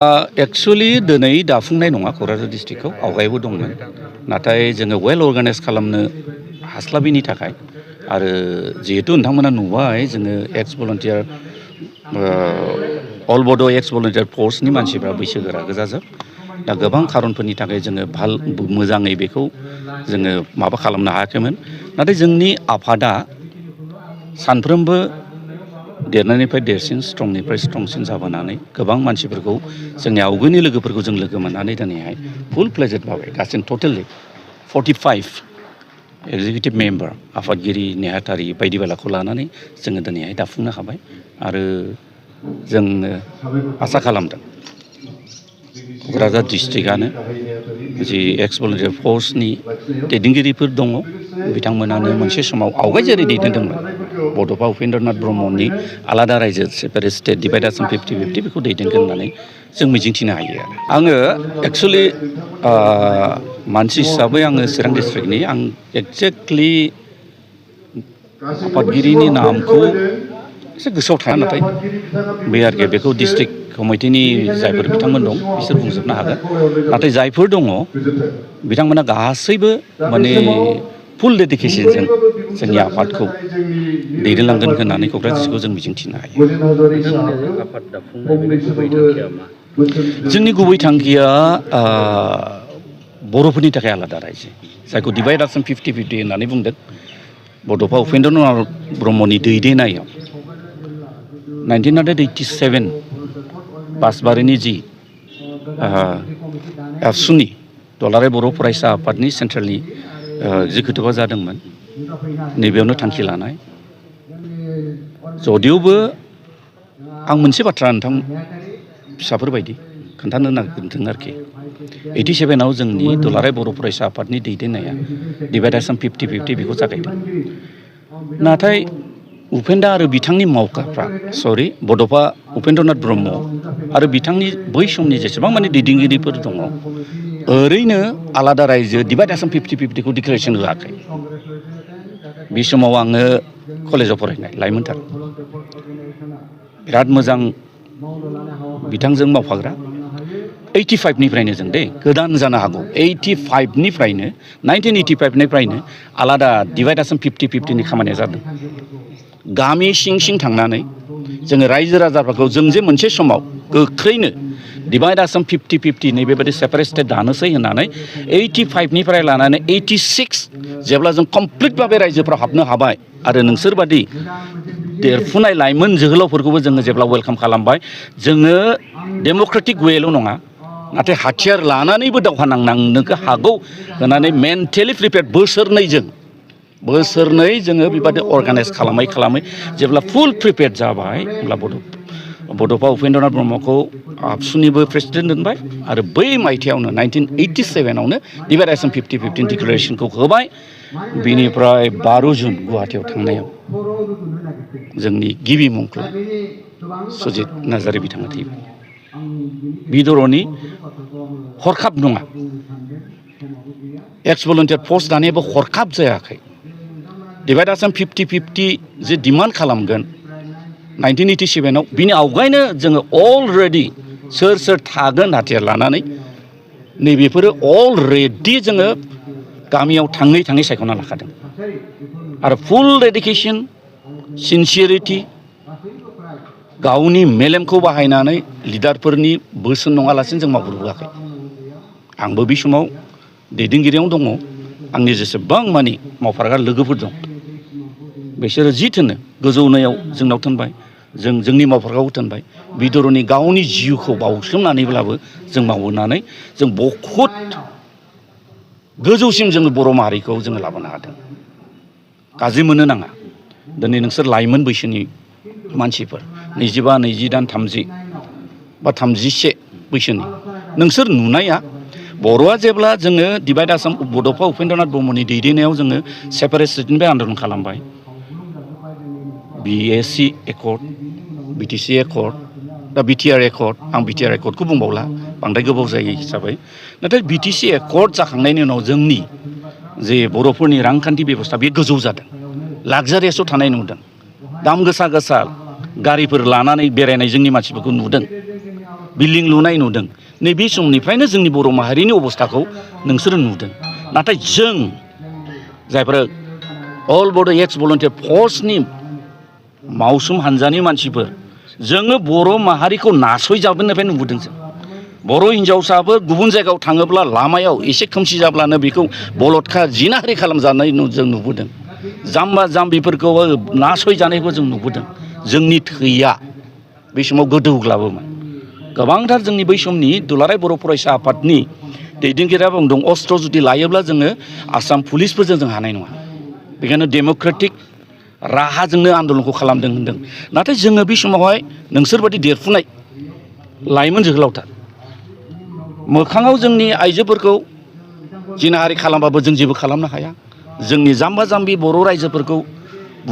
Actually दिनै दाफुंनाय नङा क'क्राझार डिस्ट्रिक्टखौ आवगायबो दंमोन नाथाय जोङो वेल अर्गानाइज खालामनो हास्लाबिनि थाखाय आरो जिहेतु नोंथांमोना नुबाय जोङो एक्स भलन्टियार अल बड' एक्स भलन्टियार फर्सनि मानसिफ्रा बैसोगोरा गोजाजोब दा गोबां खारनफोरनि थाखाय जोङो मोजाङै बेखौ जोङो माबा खालामनो हायाखैमोन नाथाय जोंनि आफादा सानफ्रोमबो देरनायनिफ्राय देरसिन स्ट्रंनिफ्राय स्ट्रंसिन जाबोनानै गोबां मानसिफोरखौ जोंनि आवगोलनि लोगोफोरखौ जों लोगो मोननानै दिनैहाय फुल प्लेजेड भाबै गासै टटेलि 45 एक्जिकिउटिभ मेम्बार आफादगिरि नेहाथारि बायदि बेलाखौ लानानै जोङो दिनैहाय दाफुंनो हाबाय आरो जोङो आसा खालामदों क'क्राझार डिस्ट्रिक्टआनो जि एक्स भलन्टियार फर्सनि दैदेनगिरिफोर दङ बिथांमोनानो मोनसे समाव आवगाय जेरै दैदेनदोंमोन बड'फा उपेन्द्रनाथ ब्रह्मनि आलादा रायजो सेपारेट स्टेट डिभाइड आसाम 50-50 बेखौ दैदेनगोन होननानै जों मिजिंथिनो हायो आङो एक्सुवेलि मानसि हिसाबै आङो चिरां डिस्ट्रिक्टनि आं एक्जेक्टलि आफादगिरिनि नामखौ एसे गोसोआव थाया नाथाय बे आरोखि बेखौ डिस्ट्रिक्ट कमिटिनि जायफोर बिथांमोन दं बिसोर बुंजोबनो हागोन नाथाय जायफोर दङ बिथांमोना गासैबो माने फुल डेडिकेसनजों जोंनि आफादखौ दैदेनलांगोन होननानै क'क्राझार डिस्ट्रिक्टखौ जों मिजिंथिनो हायो। जोंनि गुबै थांखिया बर'फोरनि थाखाय आलादा रायजो जायखौ डिभाइड आसाम 50-50 होननानै बुंदों बड'फा उपेन्द्रनाथ ब्रह्मनि दैदेननायाव 1987 बासबारिनि जि एबसुनि दुलाराय बर' फरायसा आफादनि सेन्ट्रेलनि एग्जिकिउटिभआ जादोंमोन नैबेयावनो थांखि लानाय जदिउबो आं मोनसे बाथ्रा नोंथां फिसाफोरबायदि खोन्थानो नागिरदों आरोखि 87आव जोंनि दुलाराय बर' फरायसा आफादनि दैदेननाया डिभाइड आसाम 50-50 बेखौ जागायदों नाथाय उपेन्द्र आरो बिथांनि मावखाफ्रा बड'फा उपेन्द्रनाथ ब्रह्म आरो बिथांनि बै समनि जेसेबां माने दैदेनगिरिफोर दङ ओरैनो आलादा रायजो डिभाइड आसाम 50-50 खौ डिक्लेरेसन होआखै बे समाव आङो कलेजाव फरायनाय लाइमोनथार बिराद मोजां बिथांजों मावफाग्रा 85निफ्रायनो जों गोदान जानो हागौ 85निफ्रायनो 1985निफ्रायनो आलादा डिभाइड आसाम 50-50नि खामानिया जादों गामि सिं सिं थांनानै जोङो रायजो राजाफोरखौ जों जे मोनसे समाव गोख्रैनो डिभाइड आसाम 50-50 नैबेबायदि सेपारेट स्टेट दानोसै होननानै 85निफ्राय लानानै 86 जेब्ला जों कमप्लिट भाबै रायजोफ्राव हाबनो हाबाय आरो नोंसोरबादि देरफुनाय लाइमोन जोहोलावफोरखौबो जोङो जेब्ला वेलकाम खालामबाय जोङो डेम'क्रेटिक वेल' नङा नाथाय हाथियार लानानैबो दावहा नांनो हागौ होननानै मेन्टेलि प्रिपेयार्ड बोसोरनै जोङो बेबादि अर्गानाइज खालामै जेब्ला फुल प्रिपेयार्ड जाबाय अब्ला बड'फा उपेन्द्रनाथ ब्रह्मखौ आबसुनिबो प्रेसिडेन्ट दोनबाय आरो बै मायथाइयावनो 1987आवनो डिभाइड आसाम 50-50 डिक्लेरेसनखौ होबाय बिनिफ्राय 12 जुन गुवाहाटियाव थांनायाव जोंनि गिबि मुंख्लं सुजित नार्जारि बिथाङा थैबाय बिदरनि हरखाब नङा एक्स भलन्टियार फर्स दानायाबो हरखाब जायाखै डिभाइड आसाम 50-50 जे डिमान्ड खालामगोन 1987आव बिनि आवगायनो जोङो अलरेडि सोर थागोन हाथियार लानानै नैबेफोरो अलरेडि जोङो गामियाव थाङै सायख'ना लाखादों आरो फुल डेडिकेसन सिनसियारिटि गावनि मेलेमखौ बाहायनानै लिडारफोरनि बोसोन नङालासिनो जों मावबोआखै आंबो बे समाव दैदेनगिरियाव दङ आंनि जेसेबां मानि मावफाग्रा लोगोफोर दं बिसोरो जि थोनो गोजौनायाव जोंनाव थोनबाय जोंनि मावफाग्राखौ थोनबाय बिदरनि गावनि जिउखौ बावसोमनानैब्लाबो जों मावनानै जों बहुद गोजौसिम जोङो बर' माहारिखौ जोङो लाबोनो हादों गाज्रि मोननो नाङा दिनै नोंसोर लाइमोन बैसोनि मानसिफोर 22, 23, 30 बा 31 बैसोनि नोंसोर नुनाया बर'आ जेब्ला जोङो डिभाइड आसाम बड'फा उपेन्द्रनाथ ब्रह्मनि दैदेननायाव जोङो सेपारेट स्टेटनिफ्राय आन्दलन खालामबाय BAC एकर्ड BTC एकर्ड दा BTR एकर्ड आं BTR एकर्डखौ बुंबावला बांद्राय गोबाव जायो हिसाबै नाथाय BTC एकर्ड जाखांनायनि उनाव जोंनि जे बर'फोरनि रांखान्थि बेबस्था बे गोजौ जादों लाक्जारियासआव थानाय नुदों दाम गोसा गारिफोर लानानै बेरायनाय जोंनि मानसिफोरखौ नुदों बिल्डिं लुनाय नुदों नैबे समनिफ्रायनो जोंनि बर' माहारिनि अबस्थाखौ नोंसोरो नुदों नाथाय जों जायफोरा अल बड' एक्स भलन्टियार फर्सनि मावसुम हान्जानि मानसिफोर जोङो बर' माहारिखौ नासयजाबोनायनिफ्राय नुबोदों जों बर' हिन्जावसाबो गुबुन जायगायाव थाङोब्ला लामायाव एसे खोमसि जाब्लानो बेखौ बलदखा जिनाहारि खालामजानाय जों नुबोदों जाम्बा जाम्बिफोरखौ नासयजानायखौ जों नुबोदों जोंनि थैया बे समाव गोदौग्लाबोमोन गोबांथार जोंनि बै समनि दुलाराय बर' फरायसा आफादनि दैदेनगिरिया बुंदों अस्त्र जुदि लायोब्ला जोङो आसाम पुलिसफोरजों जों हानाय नङा बेखायनो डेम'क्रेटिक राहाजोंनो आन्दलनखौ खालामदों होनदों नाथाय जोङो बे समावहाय नोंसोरबादि देरफुनाय लाइमोन जोहोलावथार मोखाङाव जोंनि आइजोफोरखौ जिनाहारि खालामबाबो जों जेबो खालामनो हाया जोंनि जाम्बा जाम्बि बर' रायजोफोरखौ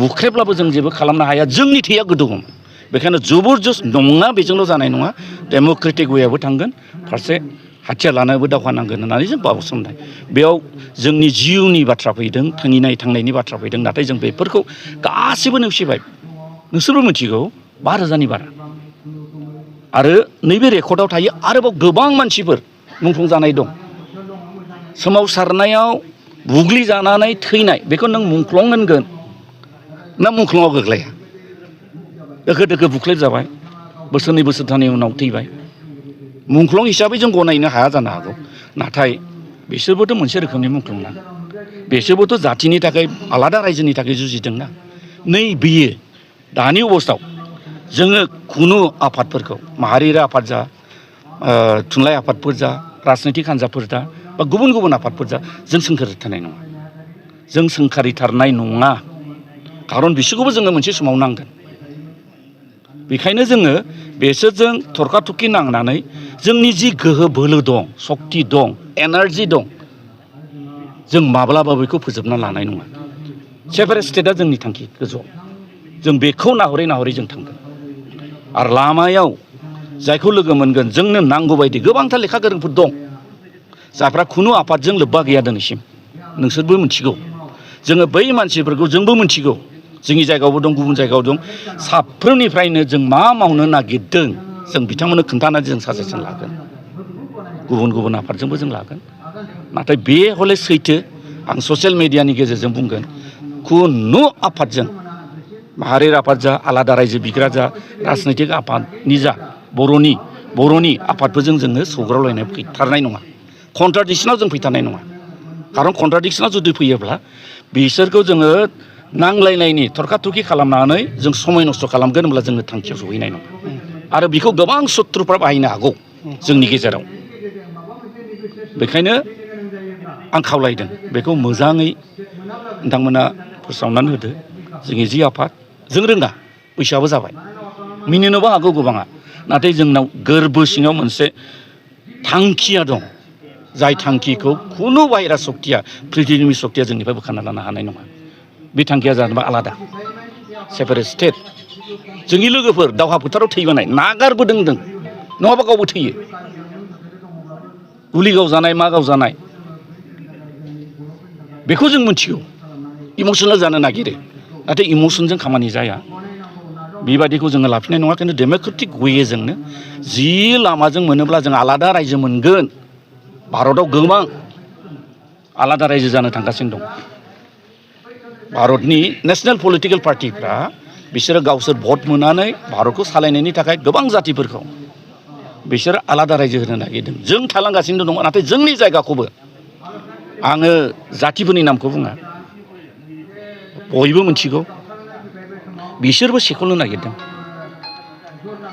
बुख्रेब्लाबो जों जेबो खालामनो हाया जोंनि थैया गोदौगौमोन बेखायनो जबरजस्त नङा बेजोंल' जानाय नङा डेम'क्रेटिक वेयाबो थांगोन फारसे हाथियार लानानैबो दावहा नांगोन होननानै जों बावसोमनाय बेयाव जोंनि जिउनि बाथ्रा फैदों थांनायनि बाथ्रा फैदों नाथाय जों बेफोरखौ गासैबो नेवसिबाय नोंसोरबो मिथिगौ 5,000नि बारा आरो नैबे रेकर्डआव थायो आरोबाव गोबां मानसिफोर मुंख्लं जानाय दं सोमावसारनायाव बुग्लिजानानै थैनाय बेखौ नों मुंख्लं होनगोन ना मुंख्लङाव गोग्लैया दोखो दोखो बुख्लेब जाबाय बोसोरनै बोसोरथामनि उनाव थैबाय मुंख्लं हिसाबै जों गनायनो हाया जानो हागौ नाथाय बिसोरबोथ' मोनसे रोखोमनि मुंख्लंना बिसोरबोथ' जाथिनि थाखाय आलादा रायजोनि थाखाय जुजिदोंना नै बियो दानि अबस्थायाव जोङो खुनु आफादफोरखौ माहारियारि आफाद जा थुनलाइ आफादफोर जा राजनैतिक हान्जाफोर जा बा गुबुन गुबुन आफादफोर जा जों सोंखारिथारनाय नङा जों सोंखारिथारनाय नङा खारन बिसोरखौबो जोङो मोनसे समाव नांगोन बेखायनो जोङो बेसोरजों थरखा थरखि नांनानै जोंनि जि गोहो बोलो दं सक्ति दं एनार्जि दं जों माब्लाबा बेखौ फोजोबना लानाय नङा सेपारेट स्टेटआ जोंनि थांखि गोजौआव जों बेखौ नाहरै नाहरै जों थांगोन आरो लामायाव जायखौ लोगो मोनगोन जोंनो नांगौ बायदि गोबांथार लेखा गोरोंफोर दं जायफ्रा खुनु आफादजों लोब्बा गैया दिनैसिम नोंसोरबो मिथिगौ जोङो बै मानसिफोरखौ जोंबो मिथिगौ जोंनि जायगायावबो दं गुबुन जायगायाव दं साफ्रोमनिफ्रायनो जों मा मावनो नागिरदों जों बिथांमोननो खोन्थानानै जों साजेसन लागोन गुबुन गुबुन आफादजोंबो जों लागोन नाथाय बे हले सैथो आं ससियेल मिडियानि गेजेरजों बुंगोन खुनु आफादजों माहारियारि आफाद जा आलादा रायजो बिग्रा जा राजनैतिक आफादनि जा बर'नि आफादफोरजों जोङो सौग्रावलायनाय फैथारनाय नङा कन्ट्राडिक्सनाव जों फैथारनाय नङा खारन कन्ट्राडिक्सनाव जुदि फैयोब्ला बिसोरखौ जोङो नांलायनायनि थरखा थरखि खालामनानै जों समय नस्थ' खालामगोन होनब्ला जोङो थांखियाव सहैनाय नङा आरो बेखौ गोबां सत्रुफ्रा बाहायनो हागौ जोंनि गेजेराव बेखायनो आं खावलायदों बेखौ मोजाङै नोंथांमोना फोसावनानै होदो जोंनि जि आफाद जों रोङा बैसोआबो जाबाय मिनिनोबो हागौ गोबाङा नाथाय जोंनाव गोरबो सिङाव मोनसे थांखिया दं जाय थांखिखौ खुनु बाहेरा सक्तिया पृथिबिनि सक्तिया जोंनिफ्राय बोखारना लानो हानाय नङा बे थांखिया जादों आलादा सेपारेट स्टेट जोंनि लोगोफोर दावहा फोथाराव थैबोनाय नागारबोदों नङाबा गावबो थैयो गुलि गावजानाय मा गावजानाय बेखौ जों मिथिगौ इमसनेल जानो नागिरो नाथाय इमसनजों खामानि जाया बेबादिखौ जोङो लाफिननाय नङा खिन्थु डेम'क्रेटिक वेजोंनो जि लामाजों मोनोब्ला जों आलादा रायजो मोनगोन भारतआव गोबां आलादा रायजो जानो थांगासिनो दं भारतनि नेशनेल पलिटिकेल पार्टिफ्रा बिसोरो गावसोर भट मोननानै भारतखौ सालायनायनि थाखाय गोबां जातिफोरखौ बिसोरो आलादा रायजो होनो नागिरदों जों थालांगासिनो दङ नाथाय जोंनि जायगाखौबो आङो जातिफोरनि नामखौ बुङा बयबो मिथिगौ बिसोरबो सेख'नो नागिरदों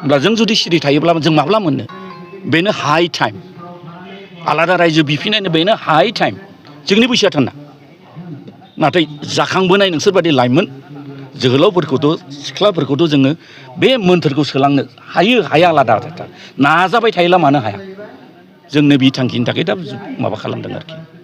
होमब्ला जों जुदि सिरि थायोब्ला जों माब्ला मोननो बेनो हाइ टाइम आलादा रायजो बिफिननायनो बेनो हाइ टाइम जोंनि बैसोआ थान्ना नाथाय जाखांबोनाय नोंसोरबादि लाइमोन जोहोलावफोरखौथ' सिख्लाफोरखौथ' जोङो बे मोन्थोरखौ सोलांनो हाया आलादा नाजाबाय थायोब्ला मानो हाया जोंनो बि थांखिनि थाखाय दा माबा खालामदों आरोखि